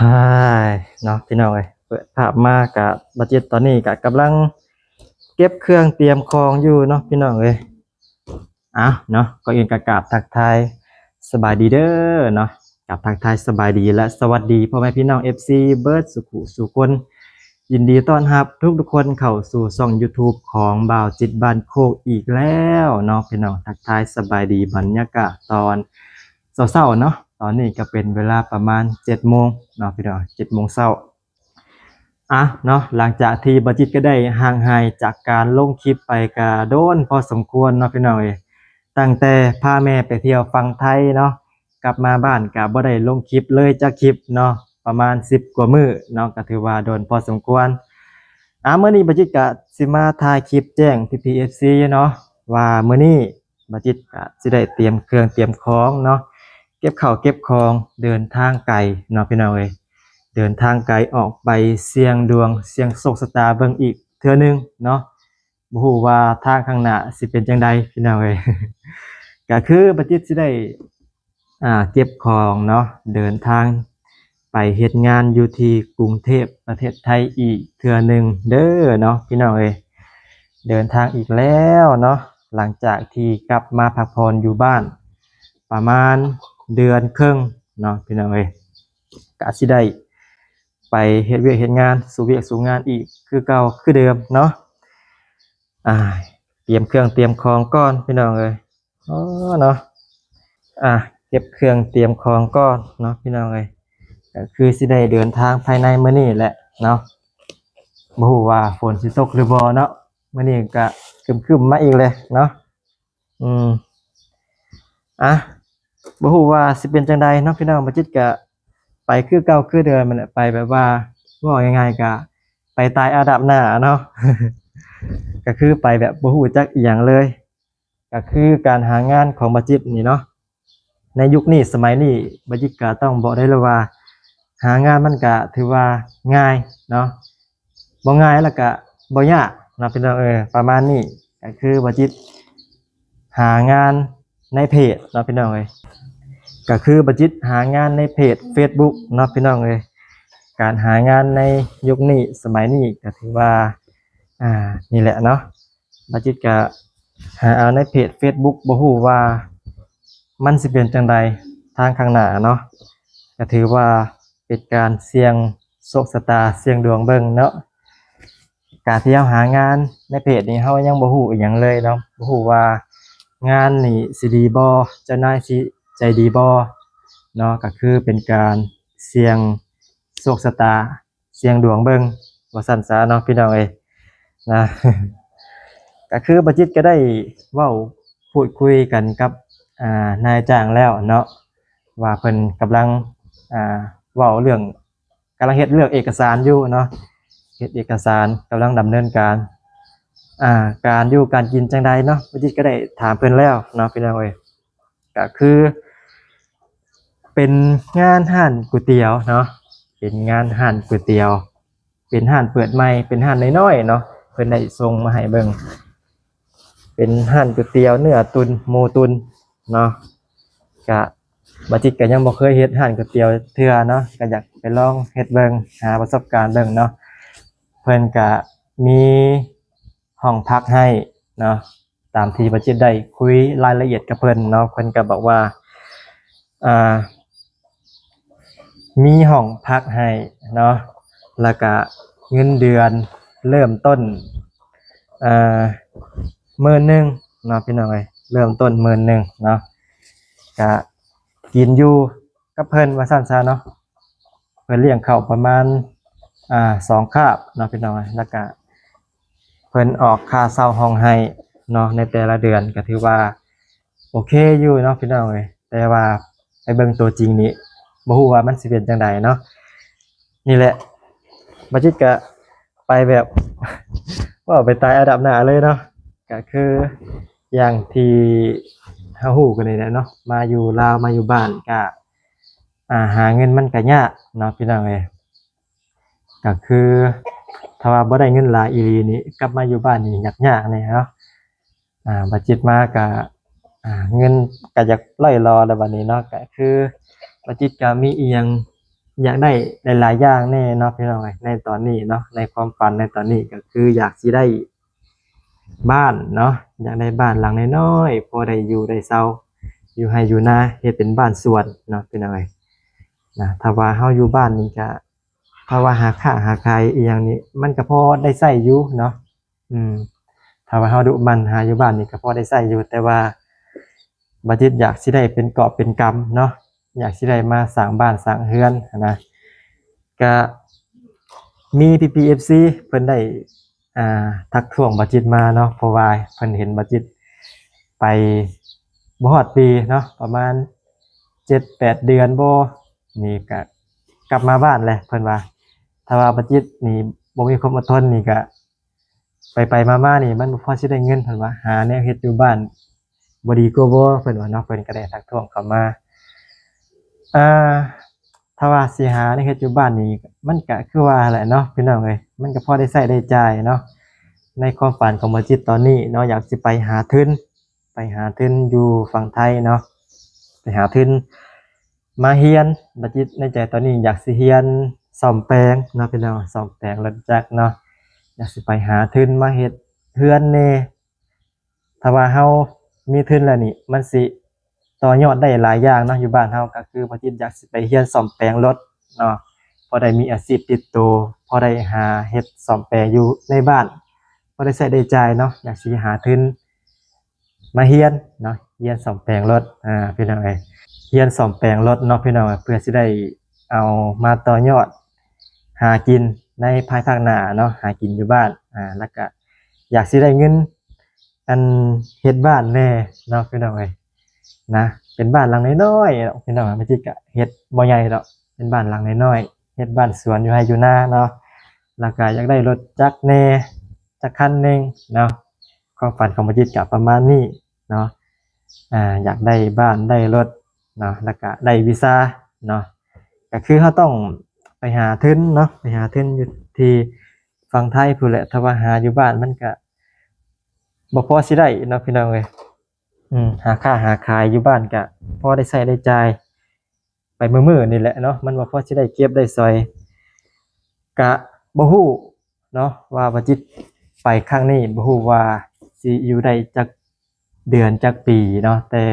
ຮາຍ ເນາະພີ່ນ້ອງເອີຍ ເປີດພາບມາກະ ບາຈິດຕອນນີ້ກະກຳລັງເກັບເຄື່ອງຕຽມຂອງຢູ່ເນາະພີ່ນ້ອງເອີຍ. ເອົາເນາະ ກ່ອນອື່ນກະກາບທັກທາຍສະບາຍດີເດີເນາະ ກາບທັກທາຍສະບາຍດີ ແລະ ສະຫວັດດີພໍ່ແມ່ພີ່ນ້ອງ ເອັຟຊີ ເບິດສູ່ຜູ້ສູ່ຄົນ. ຍິນດີຕ້ອນຮັບທຸກໆຄົນເຂົ້າສູ່ຊ່ອງ YouTube ຂອງບ່າວຈິດບ້ານໂຄກອີກແລ້ວເນາະພີ່ນ້ອງ. ທັກທາຍສະບາຍດີ ບັນຍາກາດຕອນເຊົ້າໆເນາະ ຕອນນີ້ກະເປັນເວລາປະມານເຈັດໂມງເນາະພີ່ນ້ອງ ເຈັດໂມງເຊົ້າ. ອະເນາະ ຫຼັງຈາກທີ່ບ່າວຈິດກະໄດ້ຫ່າງຫາຍຈາກການລົງຄລິບໄປກະດົນພໍສົມຄວນເນາະພີ່ນ້ອງເອີຍ. ຕັ້ງແຕ່ພາແມ່ໄປທ່ຽວຝັ່ງໄທເນາະ ກັບມາບ້ານກະບໍ່ໄດ້ລົງຄລິບເລີຍຈັກຄລິບເນາະ ປະມານສິບກວ່າມື້ເນາະ ກະຖືວ່າດົນພໍສົມຄວນ. ອາ ມື້ນີ້ບ່າວຈິດກະຊິມາຖ່າຍຄລິບແຈ້ງພີ່ໆ ເອັຟຊີ ເນາະ ວ່າມື້ນີ້ບ່າວຈິດກະຊິໄດ້ຕຽມເຄື່ອງຕຽມຂອງເນາະ ເກັບເຂົ້າເກັບຂອງ ເດີນທາງໄກເນາະພີ່ນ້ອງເອີຍ. ເດີນທາງໄກອອກໄປສ່ຽງດວງສ່ຽງໂຊກຊະຕາເບິ່ງອີກເທື່ອໜຶ່ງເນາະ. ບໍ່ຮູ້ວ່າທາງຂ້າງໜ້າຊິເປັນຈັ່ງໃດພີ່ນ້ອງເອີຍ. ກະຄືບ່າວຈິດຊິໄດ້ ອ່າ ເກັບຂອງເນາະ ເດີນທາງໄປເຮັດງານຢູ່ທີ່ກຸງເທບປະເທດໄທອີກເທື່ອໜຶ່ງເດີເນາະພີ່ນ້ອງເອີຍ. ເດີນທາງອີກແລ້ວເນາະ ຫຼັງຈາກທີ່ກັບມາພັກຜ່ອນຢູ່ບ້ານປະມານເດືອນເຄິ່ງເນາະພີ່ນ້ອງເອີຍ. ກະຊິໄດ້ໄປເຮັດວຽກເຮັດງານ ສູ້ວຽກສູ້ງານອີກຄືເກົ່າຄືເດີມເນາະ. ອາ ຕຽມເຄື່ອງຕຽມຂອງກ່ອນພີ່ນ້ອງເອີຍ. ອໍ ເນາະ ອາ ເກັບເຄື່ອງຕຽມຂອງກ່ອນເນາະພີ່ນ້ອງເອີຍ. ກະຄືຊິໄດ້ເດີນທາງພາຍໃນມື້ນີ້ແຫຼະເນາະ. ບໍ່ຮູ້ວ່າຝົນຊິຕົກຫຼືບໍ່ເນາະ ມື້ນີ້ກະຄຶ້ມໆມາອີກແຫຼະເນາະ. ອືມ ອະ ບໍ່ຮູ້ວ່າຊິເປັນຈັ່ງໃດເນາະພີ່ນ້ອງ. ບ່າວຈິດກະໄປຄືເກົ່າຄືເດີມຫັ້ນແຫຼະ ໄປແບບວ່າ ເວົ້າງ່າຍໆ ກະໄປຕາຍອາບນ້ຳເນາະ. ກະຄືໄປແບບບໍ່ຮູ້ຈັກອີ່ຫຍັງເລີຍ. ກະຄືການຫາງານຂອງບ່າວຈິດນີ້ເນາະ ໃນຍຸກນີ້ສະໄໝນີ້ ບ່າວຈິດກະຕ້ອງບອກໄດ້ເລີຍວ່າ ຫາງານມັນກະຖືວ່າງ່າຍເນາະ ບໍ່ງ່າຍແລ້ວກະບໍ່ຍາກເນາະພີ່ນ້ອງເອີຍ ປະມານນີ້. ກະຄືບ່າວຈິດຫາງານໃນເພຈເນາະພີ່ນ້ອງເອີຍ ກະຄືບ່າວຈິດຫາງານໃນເພຈເຟສບຸກເນາະພີ່ນ້ອງເອີຍ. ການຫາງານໃນຍຸກນີ້ສະໄໝນີ້ກະຖືວ່າ ອ່າ ນີ້ແຫຼະເນາະ ບ່າວຈິດກະຫາເອົາໃນເພຈເຟສບຸກ ບໍ່ຮູ້ວ່າມັນຊິເປັນຈັ່ງໃດທາງຂ້າງໜ້າເນາະ. ກະຖືວ່າເປັນການສ່ຽງໂຊກຊະຕາ ສ່ຽງດວງເບິ່ງເນາະ. ການທີ່ເຮົາຫາງານໃນເພຈນີ້ ເຮົາຍັງບໍ່ຮູ້ອີ່ຫຍັງເລີຍເນາະ ບໍ່ຮູ້ວ່າງານນີ້ຊິດີບໍ່ ເຈົ້ານາຍຊິໃຈດີບໍ່ເນາະ. ກະຄືເປັນການສ່ຽງໂຊກຊະຕາ ສ່ຽງດວງເບິ່ງ ວ່າຊັ້ນຊະເນາະພີ່ນ້ອງເອີຍນະ. ກະຄືບ່າວຈິດກະໄດ້ເວົ້າພູດຄຸຍກັນກັບ ອ່າ ນາຍຈ້າງແລ້ວເນາະ ວ່າເພິ່ນກຳລັງ ອ່າ ເວົ້າເລື່ອງ ກຳລັງເຮັດເລື່ອງເອກະສານຢູ່ເນາະ ເຮັດເອກະສານ ກຳລັງດຳເນີນການ ອ່າ ການຢູ່ການກິນຈັ່ງໃດເນາະ ບ່າວຈິດກະໄດ້ຖາມເພິ່ນແລ້ວເນາະພີ່ນ້ອງເອີຍ. ກະຄືເປັນງານຮ້ານກ໋ວຍຕຽວເນາະ ເປັນງານຮ້ານກ໋ວຍຕຽວ ເປັນຮ້ານເປີດໃໝ່ ເປັນຮ້ານນ້ອຍໆເນາະ ເພິ່ນໄດ້ສົ່ງມາໃຫ້ເບິ່ງ ເປັນຮ້ານກ໋ວຍຕຽວເນື້ອຕຸນ ໝູຕຸນເນາະ. ກະ ບ່າວຈິດກະຍັງບໍ່ເຄີຍເຮັດຮ້ານກ໋ວຍຕຽວເທື່ອເນາະ ກະຢາກໄປລອງເຮັດເບິ່ງ ຫາປະສົບການເບິ່ງເນາະ. ເພິ່ນກະມີຫ້ອງພັກໃຫ້ເນາະ ຕາມທີ່ບ່າວຈິດໄດ້ຄຸຍລາຍລະອຽດກັບເພິ່ນເນາະ ເພິ່ນກະບອກວ່າ ອ່າ ມີຫ້ອງພັກໃຫ້ເນາະ ແລ້ວກະເງິນເດືອນເລີ່ມຕົ້ນ ເອີ ໝື່ນໜຶ່ງເນາະພີ່ນ້ອງເອີຍ ເລີ່ມຕົ້ນໝື່ນໜຶ່ງເນາະ. ກະກິນຢູ່ກັບເພິ່ນວ່າຊັ້ນຊະເນາະ ເພິ່ນລ້ຽງເຂົ້າປະມານ ອ່າ ສອງຄາບເນາະພີ່ນ້ອງເອີຍ ແລ້ວກະເພິ່ນອອກຄ່າເຊົ່າຫ້ອງໃຫ້ເນາະ ໃນແຕ່ລະເດືອນ ກະຖືວ່າໂອເຄຢູ່ເນາະພີ່ນ້ອງເອີຍ. ແຕ່ວ່າໄປເບິ່ງຕົວຈິງນີ້ ບໍ່ຮູ້ວ່າມັນຊິເປັນຈັ່ງໃດເນາະ. ນີ້ແຫຼະ ບ່າວຈິດກະໄປແບບ ເວົ້າໄປຕາຍອາບນ້ຳເລີຍເນາະ ກະຄືຢ່າງທີ່ເຮົາຮູ້ກັນນີ້ແຫຼະເນາະ ມາຢູ່ລາວ ມາຢູ່ບ້ານກະ ອ່າ ຫາເງິນມັນກະຍາກເນາະພີ່ນ້ອງເອີຍ. ກະຄືຖ້າວ່າບໍ່ໄດ້ເງິນຫຼາຍອີ່ຫຼີນີ້ ກັບມາຢູ່ບ້ານນີ້ຍາກໆແດ່ເນາະ. ອ່າ ບາດຈິດມາກະ ອ່າ ເງິນກະຢາກລ່ອຍຫຼໍ່ແລ້ວບາດນີ້ເນາະ. ກະຄືບາດຈິດກະມີອີ່ຫຍັງ ຢາກໄດ້ຫຼາຍໆຢ່າງແດ່ເນາະ ພີ່ນ້ອງເອີຍ. ໃນຕອນນີ້ເນາະ ໃນຄວາມຝັນໃນຕອນນີ້ກໍຄືຢາກຊິໄດ້ບ້ານເນາະ, ຢາກໄດ້ບ້ານຫຼັງນ້ອຍໆ ພໍໄດ້ຢູ່ໄດ້ເຊົາ ຢູ່ໄຮ່ຢູ່ນາ ເຮັດເປັນບ້ານສວນເນາະ ພີ່ນ້ອງເອີຍນະ. ຖ້າວ່າເຮົາຢູ່ບ້ານນີ້ກະ ຖ້າວ່າຫາຄ້າຫາຂາຍອີ່ຫຍັງນີ້ ມັນກໍພໍໄດ້ໃຊ້ຢູ່ເນາະ. ອືມ ຖ້າວ່າເຮົາດຸໝັ່ນຫາຢູ່ບ້ານນີ້ກໍພໍໄດ້ໃຊ້ຢູ່, ແຕ່ວ່າບ່າວຈິດຢາກຊິໄດ້ເປັນກອບເປັນກຳເນາະ, ຢາກຊິໄດ້ມາສ້າງບ້ານສ້າງເຮືອນຫັ້ນນະ. ກະມີພີ່ໆ ເອັຟຊີ ເພິ່ນໄດ້ ອ່າ ທັກທ້ວງບ່າວຈິດມາເນາະ, ເພາະວ່າເພິ່ນເຫັນບ່າວຈິດໄປບໍ່ຮອດປີເນາະ, ປະມານເຈັດແປດເດືອນບໍ່ ນີ້ກະກັບມາບ້ານແຫຼະ ເພິ່ນວ່າ. ຖ້າວ່າບ່າວຈິດນີ້ບໍ່ມີຄວາມອົດທົນນີ້ກະ ໄປໆມາໆນີ້ມັນບໍ່ພໍຊິໄດ້ເງິນ ເພິ່ນວ່າ. ຫາແນວເຮັດຢູ່ບ້ານບໍ່ດີກວ່າບໍ່ ເພິ່ນວ່າເນາະ, ເພິ່ນກໍໄດ້ທັກທ້ວງເຂົ້າມາ. ອ່າ ຖ້າວ່າຊິຫາແນວເຮັດຢູ່ບ້ານນີ້ ມັນກະຄືວ່າແຫຼະເນາະ ພີ່ນ້ອງເອີຍ, ມັນກະພໍໄດ້ໃຊ້ໄດ້ຈ່າຍເນາະ. ໃນຄວາມຝັນຂອງບ່າວຈິດຕອນນີ້ເນາະ ຢາກຊິໄປຫາທຶນ ໄປຫາທຶນຢູ່ຝັ່ງໄທເນາະ, ໄປຫາທຶນມາຮຽນ. ບ່າວຈິດໃນໃຈຕອນນີ້ຢາກຊິຮຽນສ້ອມແປງເນາະ ພີ່ນ້ອງ, ສ້ອມແປງລົດຈັກເນາະ. ຢາກຊິໄປຫາທຶນມາເຮັດເຮືອນແດ່. ຖ້າວ່າເຮົາມີທຶນແລ້ວນີ້ ມັນຊິຕໍ່ຍອດໄດ້ຫຼາຍຢ່າງເນາະ. ຢູ່ບ້ານເຮົາກໍຄືບ່າວຈິດຢາກຊິໄປຮຽນສ້ອມແປງລົດເນາະ, ພໍໄດ້ມີອາຊີບຕິດໂຕ, ພໍໄດ້ຫາເຮັດສ້ອມແປງຢູ່ໃນບ້ານ, ພໍໄດ້ໃຊ້ໄດ້ຈ່າຍເນາະ. ຢາກຊິຫາທຶນ ມາຮຽນເນາະ, ຮຽນສ້ອມແປງລົດ ອ່າ ພີ່ນ້ອງເອີຍ, ຮຽນສ້ອມແປງລົດເນາະ ພີ່ນ້ອງເອີຍ, ເພື່ອຊິໄດ້ເອົາມາຕໍ່ຍອດຫາກິນໃນພາຍພາກໜ້າເນາະ, ຫາກິນຢູ່ບ້ານ. ອ່າ ແລ້ວກະຢາກຊິໄດ້ເງິນ ອັນ ເຮັດບ້ານແດ່ເນາະ ພີ່ນ້ອງເອີຍນະ. ເປັນບ້ານຫຼັງນ້ອຍໆດອກ ພີ່ນ້ອງເອີຍ, ມັນຊິກະເຮັດບໍ່ໃຫຍ່ດອກ, ເປັນບ້ານຫຼັງນ້ອຍໆ, ເຮັດບ້ານສວນຢູ່ໄຮ່ຢູ່ນາເນາະ. ແລ້ວກະຢາກໄດ້ລົດຈັກແດ່ ຈັກຄັນໜຶ່ງເນາະ. ຄວາມຝັນຂອງບ່າວຈິດກະປະມານນີ້ເນາະ, ອ່າ ຢາກໄດ້ບ້ານໄດ້ລົດເນາະ, ແລ້ວກະໄດ້ວີຊາເນາະ. ກະຄືເຮົາຕ້ອງໄປຫາທຶນເນາະ, ໄປຫາທຶນຢູ່ທີ່ຝັ່ງໄທພຸ້ນແຫຼະ. ຖ້າວ່າຫາຢູ່ບ້ານມັນກະບໍ່ພໍຊິໄດ້ເນາະ ພີ່ນ້ອງເອີຍ. ອືມ ຫາຄ້າຫາຂາຍຢູ່ບ້ານກະພໍໄດ້ໃຊ້ໄດ້ຈ່າຍ ໄປມື້ໆນີ້ແຫຼະເນາະ, ມັນບໍ່ພໍຊິໄດ້ເກັບໄດ້ສອຍ. ກະບໍ່ຮູ້ເນາະວ່າບ່າວຈິດໄປຄັ້ງນີ້ ບໍ່ຮູ້ວ່າຊິຢູ່ໄດ້ຈັກເດືອນຈັກປີເນາະ, ແຕ່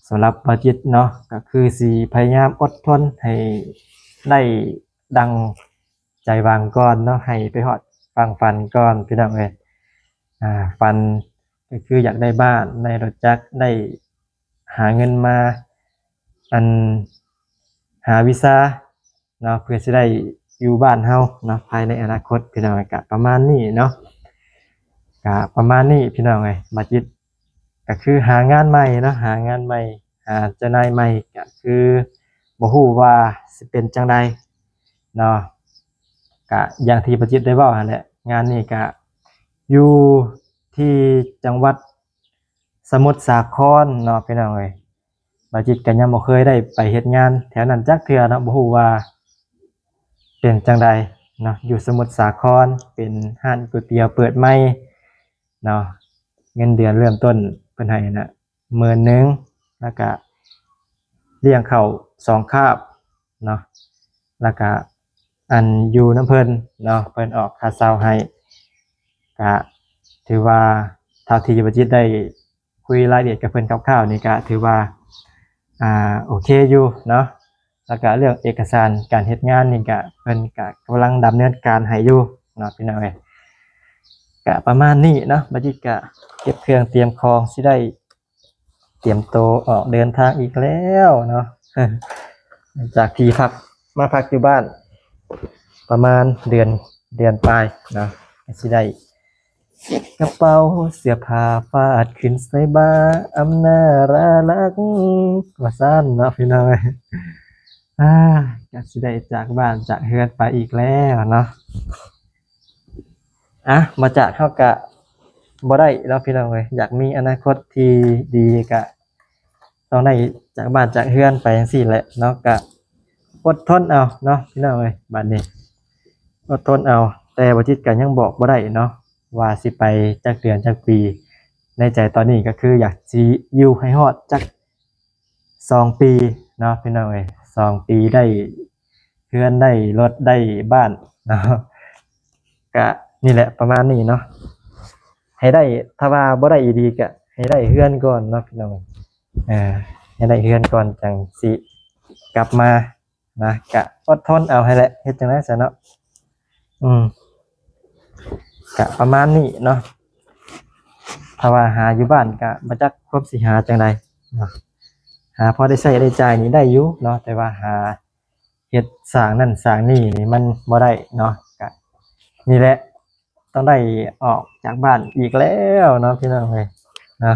ສຳລັບບ່າວຈິດເນາະ ກໍຄືຊິພະຍາຍາມອົດທົນໃຫ້ໄດ້ດັ່ງໃຈຫວັງກ່ອນເນາະ, ໃຫ້ໄປຮອດຝັ່ງຝັນກ່ອນ ພີ່ນ້ອງເອີຍ. ອ່າ ຝັນກໍຄືຢາກໄດ້ບ້ານ ໄດ້ລົດຈັກ ໄດ້ ຫາເງິນມາ ອັນ ຫາວີຊາເນາະ ເພື່ອຊິໄດ້ຢູ່ບ້ານເຮົາເນາະ ພາຍໃນອະນາຄົດ ພີ່ນ້ອງເອີຍ. ກະປະມານນີ້ເນາະ, ກະປະມານນີ້ ພີ່ນ້ອງເອີຍ. ບ່າວຈິດກະຄືຫາງານໃໝ່ເນາະ, ຫາງານໃໝ່ ຫາເຈົ້ານາຍໃໝ່ ກະຄືບໍ່ຮູ້ວ່າຊິເປັນຈັ່ງໃດເນາະ. ກະຢ່າງທີ່ບ່າວຈິດໄດ້ເວົ້າຫັ້ນແຫຼະ, ງານນີ້ກະຢູ່ທີ່ຈັງຫວັດ ສະໝຸດສາຄອນເນາະ ພີ່ນ້ອງເອີຍ. ບ່າວຈິດກໍຍັງບໍ່ເຄີຍໄດ້ໄປເຮັດງານແຖວນັ້ນຈັກເທື່ອເນາະ, ບໍ່ຮູ້ວ່າເປັນຈັ່ງໃດເນາະ. ຢູ່ສະໝຸດສາຄອນ ເປັນຮ້ານກ໋ວຍຕຽວເປີດໃໝ່ເນາະ, ເງິນເດືອນເລີ່ມຕົ້ນເພິ່ນໃຫ້ນະ ໝື່ນໜຶ່ງ ແລ້ວກະລ້ຽງເຂົ້າສອງຄາບເນາະ, ແລ້ວກະ ອັນ ຢູ່ນຳເພິ່ນເນາະ, ເພິ່ນອອກຄ່າເຊົ່າໃຫ້. ກະຖືວ່າເທົ່າທີ່ບ່າວຈິດໄດ້ຄຸຍລາຍລະອຽດກັບເພິ່ນຄ່າວໆນີ້ ກະຖືວ່າ ອ່າ ໂອເຄຢູ່ເນາະ. ແລ້ວກະເລື່ອງເອກະສານການເຮັດງານນີ້ ກະເພິ່ນກະກຳລັງດຳເນີນການໃຫ້ຢູ່ເນາະ ພີ່ນ້ອງເອີຍ. ກະປະມານນີ້ເນາະ, ບ່າວຈິດກະເກັບເຄື່ອງຕຽມຂອງ ຊິໄດ້ ຕຽມໂຕອອກເດີນທາງອີກແລ້ວເນາະ. ຈາກທີ່ພັກ ມາພັກຢູ່ບ້ານປະມານເດືອນ ເດືອນປາຍເນາະ, ກໍຊິໄດ້ເກັບກະເປົາເສື້ອຜ້າຟາດຂຶ້ນໃສ່ບ່າ ອຳນາລາລັກ ວ່າຊັ້ນເນາະ ພີ່ນ້ອງເອີຍ. ອາ ກໍຊິໄດ້ຈາກບ້ານຈາກເຮືອນໄປອີກແລ້ວເນາະ. ອະ ມາຈາກເຮົາກະບໍ່ໄດ້ເນາະ ພີ່ນ້ອງເອີຍ, ຢາກມີອະນາຄົດທີ່ດີກະຕ້ອງໄດ້ຈາກບ້ານຈາກເຮືອນໄປຈັ່ງຊີ້ແຫຼະເນາະ. ກະອົດທົນເອົາເນາະ ພີ່ນ້ອງເອີຍ, ບາດນີ້ອົດທົນເອົາ. ແຕ່ບ່າວຈິດກະຍັງບອກບໍ່ໄດ້ເນາະ ວ່າຊິໄປຈັກເດືອນຈັກປີ. ໃນໃຈຕອນນີ້ກໍຄືຢາກຊິຢູ່ໃຫ້ຮອດຈັກ ສອງປີເນາະ ພີ່ນ້ອງເອີຍ, ສອງປີໄດ້ ເຮືອນໄດ້ລົດໄດ້ບ້ານເນາະ. ກະນີ້ແຫຼະ ປະມານນີ້ເນາະ ໃຫ້ໄດ້ ຖ້າວ່າບໍ່ໄດ້ອີ່ຫຼີກະໃຫ້ໄດ້ເຮືອນກ່ອນເນາະພີ່ນ້ອງ. ເອີ ໃຫ້ໄດ້ເຮືອນກ່ອນຈັ່ງຊິກັບມານະ. ກະອົດທົນເອົາຫັ້ນແຫຼະ ເຮັດຈັ່ງໃດຊະເນາະ. ອືມ ກະປະມານນີ້ເນາະ. ຖ້າວ່າຫາຢູ່ບ້ານກະບໍ່ຈັກຄວາມຊິຫາຈັ່ງໃດເນາະ. ຫາພໍໄດ້ໃຊ້ໄດ້ຈ່າຍນີ້ໄດ້ຢູ່ເນາະ ແຕ່ວ່າຫາເຮັດສ້າງນັ້ນສ້າງນີ້ນີ້ມັນບໍ່ໄດ້ເນາະ. ກະນີ້ແຫຼະ ຕ້ອງໄດ້ອອກຈາກບ້ານອີກແລ້ວເນາະ ພີ່ນ້ອງເອີຍເນາະ.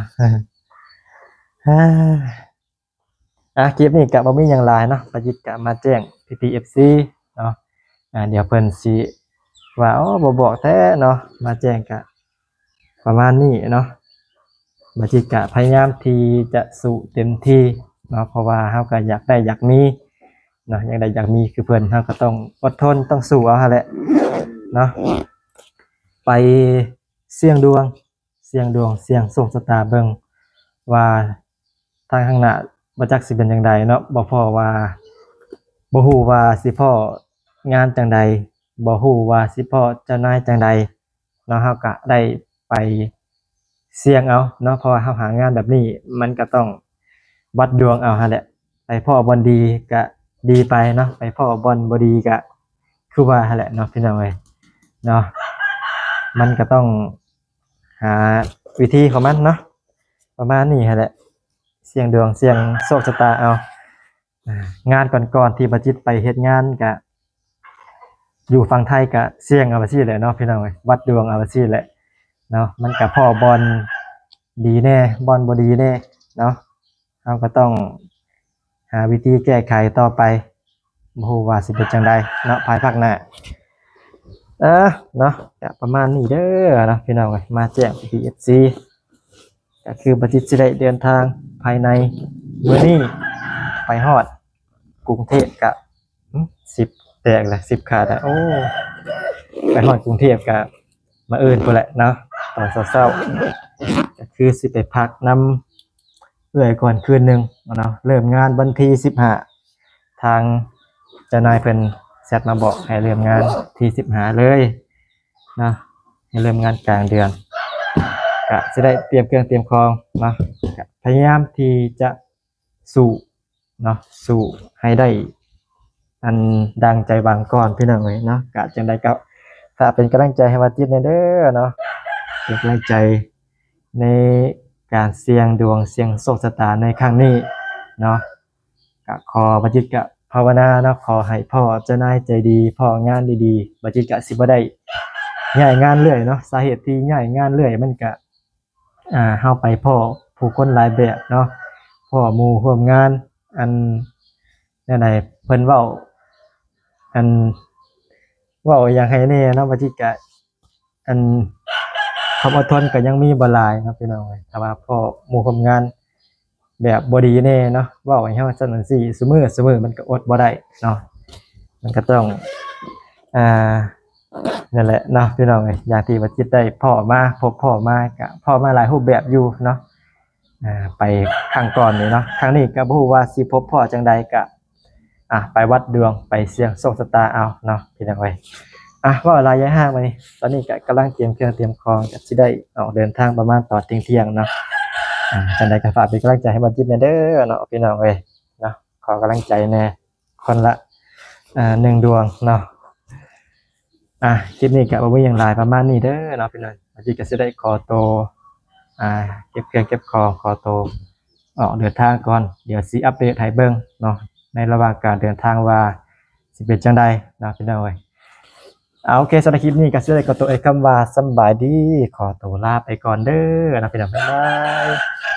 ອ່າ ຄລິບນີ້ກະບໍ່ມີຫຍັງຫຼາຍເນາະ ປາຈິດກະມາແຈ້ງພີ່ໆ ເອັຟຊີເນາະ. ອ່າ ດຽວເພິ່ນຊິວ່າ ໂອ້ ບໍ່ບອກແທ້ເນາະ ມາແຈ້ງກະປະມານນີ້ເນາະ. ປາຈິດກະພະຍາຍາມທີ່ຈະສູ້ເຕັມທີ່ເນາະ ເພາະວ່າເຮົາກະຢາກໄດ້ຢາກມີເນາະ ຢາກໄດ້ຢາກມີຄືເພິ່ນ ເຮົາກະຕ້ອງອົດທົນ ຕ້ອງສູ້ເອົາຫັ້ນແຫຼະເນາະ. ໄປສ່ຽງດວງ ສ່ຽງດວງ ສ່ຽງໂຊກຊະຕາເບິ່ງວ່າທາງຂ້າງໜ້າບໍ່ຈັກຊິເປັນຈັ່ງໃດເນາະ. ບໍ່ພໍ້ວ່າ ບໍ່ຮູ້ວ່າຊິພໍ້ງານຈັ່ງໃດ ບໍ່ຮູ້ວ່າຊິພໍ້ເຈົ້ານາຍຈັ່ງໃດເນາະ. ເຮົາກະໄດ້ໄປສ່ຽງເອົາເນາະ ເພາະວ່າເຮົາຫາງານແບບນີ້ ມັນກະຕ້ອງວັດດວງເອົາຫັ້ນແຫຼະ. ໄປພໍ້ບ່ອນດີກະດີໄປເນາະ ໄປພໍ້ບ່ອນບໍ່ດີກະຄືວ່າຫັ້ນແຫຼະເນາະ ພີ່ນ້ອງເອີຍເນາະ. ມັນກະຕ້ອງຫາວິທີຂອງມັນເນາະ ປະມານນີ້ຫັ້ນແຫຼະ. ສ່ຽງດວງ ສ່ຽງໂຊກຊະຕາເອົາ. ອ່າ ງານກ່ອນໆທີ່ບາຈິດໄປເຮັດງານກະ ຢູ່ຝັ່ງໄທກະສ່ຽງເອົາວ່າຊີ້ແຫຼະເນາະ ພີ່ນ້ອງເອີຍ ວັດດວງເອົາວ່າຊີ້ແຫຼະເນາະ. ມັນກະພໍ້ບ່ອນດີແດ່ ບ່ອນບໍ່ດີແດ່ເນາະ. ເຮົາກະຕ້ອງຫາວິທີແກ້ໄຂຕໍ່ໄປ ບໍ່ຮູ້ວ່າຊິເປັນຈັ່ງໃດເນາະ ພາຍພາກໜ້າ. ເອີ ເນາະ ກະປະມານນີ້ເດີເນາະ ພີ່ນ້ອງເອີຍ ມາແຈ້ງພີ່ໆ ເອັຟຊີ ກະຄືບາຈິດຊິໄດ້ເດີນທາງພາຍໃນມື້ນີ້ ໄປຮອດກຸງເທບກະ ຫຶ ສິບແຕກແລ້ວ ສິບຂາດແລ້ວ. ໂອ້ ໄປຮອດກຸງເທບກະ ມະອື່ນພຸ້ນແຫຼະເນາະ ຕອນເຊົ້າໆ ກະຄືຊິໄປພັກນຳເອື້ອຍກ່ອນຄືນໜຶ່ງເນາະ. ເລີ່ມງານວັນທີສິບຫ້າ ທາງເຈົ້ານາຍເພິ່ນແຊັດມາບອກໃຫ້ເລີ່ມງານທີສິບຫ້າເລີຍເນາະ ໃຫ້ເລີ່ມງານກາງເດືອນ. ກະຊິໄດ້ຕຽມເຄື່ອງຕຽມຂອງເນາະ ກະພະຍາຍາມທີ່ຈະ ສູ້ເນາະ ສູ້ໃຫ້ໄດ້ອັນດັ່ງໃຈຫວັງກ່ອນ ພີ່ນ້ອງເອີຍເນາະ. ກະຈັ່ງໃດກະຝາກເປັນກຳລັງໃຈໃຫ້ບາຈິດແດ່ເດີເນາະ ເປັນກຳລັງໃຈໃນການສ່ຽງດວງ ສ່ຽງໂຊກຊະຕາໃນຄັ້ງນີ້ເນາະ. ກະຂໍ ບາຈິດກະພາວະນາເນາະ ຂໍໃຫ້ພໍ້ເຈົ້ານາຍໃຈດີ ພໍ້ງານດີໆ ບາຈິດກະຊິບໍ່ໄດ້ຍ້າຍງານເລື້ອຍເນາະ. ສາເຫດທີ່ຍ້າຍງານເລື້ອຍມັນກະ ອ່າ ເຮົາໄປພໍ້ຜູ້ຄົນຫຼາຍແບບເນາະ ພໍ້ໝູ່ຮ່ວມງານ ອັນ ແນວໃດ ເພິ່ນເວົ້າ ອັນ ເວົ້າຫຍັງໃຫ້ແດ່ເນາະ ບາຈິດກະ ອັນ ຄວາມອົດທົນກະຍັງມີບໍ່ຫຼາຍເນາະ ພີ່ນ້ອງເອີຍ. ຖ້າວ່າພໍ້ໝູ່ຮ່ວມງານ ແບບບໍ່ດີແດ່ເນາະ ເວົ້າໃຫ້ເຮົາຊັ້ນຈັ່ງຊີ້ ຊຸມື້ ຊຸມື້ມັນກະອົດບໍ່ໄດ້ເນາະ ມັນກະຕ້ອງ ອ່າ ນັ້ນແຫຼະເນາະ ພີ່ນ້ອງເອີຍ. ຢ່າງທີ່ວ່າຈິດໄດ້ພໍ້ມາ ພົບພໍ້ມາ ກະພໍ້ມາຫຼາຍຮູບແບບຢູ່ເນາະ ອ່າ ໄປຄັ້ງກ່ອນນີ້ເນາະ. ຄັ້ງນີ້ກະບໍ່ຮູ້ວ່າຊິພົບພໍ້ຈັ່ງໃດ ກະ ອ່ະ ໄປວັດດວງ ໄປສ່ຽງໂຊກຊະຕາເອົາເນາະ ພີ່ນ້ອງເອີຍ. ອ່ະ ເວົ້າຫຼາຍຢ່າຍຮາກ ບາດນີ້ ຕອນນີ້ກະກຳລັງຕຽມເຄື່ອງຕຽມຂອງ ກະຊິໄດ້ອອກເດີນທາງປະມານຕອນທ່ຽງໆເນາະ. ຈັ່ງໃດກະຝາກເປັນກຳລັງໃຈໃຫ້ບາຈິດແດ່ເດີເນາະ ພີ່ນ້ອງເອີຍເນາະ. ຂໍກຳລັງໃຈແດ່ ຄົນລະ ອ່າ ໜຶ່ງດວງເນາະ. ອ່ະ ຄລິບນີ້ກະບໍ່ມີຫຍັງຫຼາຍ ປະມານນີ້ເດີເນາະ ພີ່ນ້ອງ. ບາຈິດກະຊິໄດ້ຂໍໂຕ ອ່າ ເກັບເຄື່ອງເກັບຂອງ ຂໍໂຕອອກເດີນທາງກ່ອນ ດຽວຊິອັບເດດໃຫ້ເບິ່ງເນາະ ໃນລະຫວ່າງການເດີນທາງວ່າຊິເປັນຈັ່ງໃດເນາະ ພີ່ນ້ອງເອີຍ. ເອົາ ໂອເຄ ສຳລັບຄລິບນີ້ກະຊິໄດ້ຂໍໂຕເອີຍຄຳວ່າສຳບາຍດີ ຂໍໂຕລາໄປກ່ອນເດີເນາະ ພີ່ນ້ອງ ບາຍບາຍ.